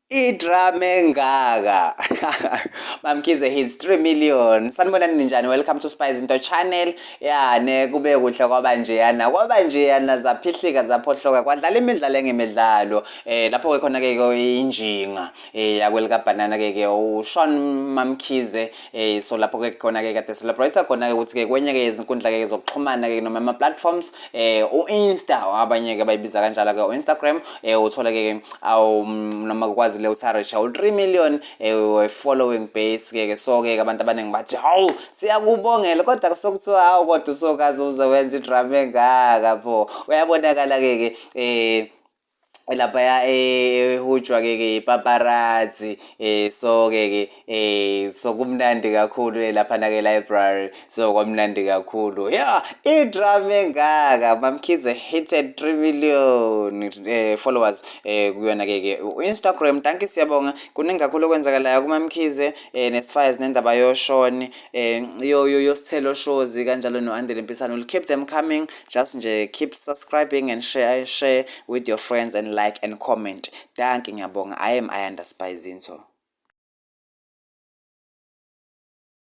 Idrama engaka. Mamkhize hits 3 million. Sanibonani ninjani? Welcome to Spice Into Channel. Ya ne kube kuhle kwaba nje yana. Kwaba nje yana zaphihlika zaphohloka kwadlala imidlalo engemidlalo. Eh lapho ke khona ke injinga eh yakwelika banana ke ke uSean Mamkhize eh so lapho ke khona ke kade celebrate khona ke ukuthi ke kwenye ke izinkundla ke zokuxhumana ke noma ama platforms eh u-Insta abanye ke bayibiza kanjalo ke u-Instagram eh uthola ke awu noma kwazi le utharisha u-3 million eh following base ke ke so ke abantu abaningi bathi hawu siyakubongela kodwa sokuthiwa hawu kodwa usokaze uze wenza idrama engaka pho uyabonakala ke ke eh laphaya ehujwa ke ke paparazzi eh so ke ke eh so kumnandi kakhulu laphana ke library so kwamnandi kakhulu yeah idrama engaka Mamkhize hitted 3 million eh, followers eh kuyona ke ke u-Instagram. Dankie, siyabonga, kuningi kakhulu okwenzakalayo kuMamkhize eh nesifayes nendaba yoshoni eh yo yo yosithelo shozi kanjalo no-Andile Mpisane. Will keep them coming, just nje keep subscribing and share with your friends and like and comment. Dankie, ngiyabonga. I am Ayanda Spizinto.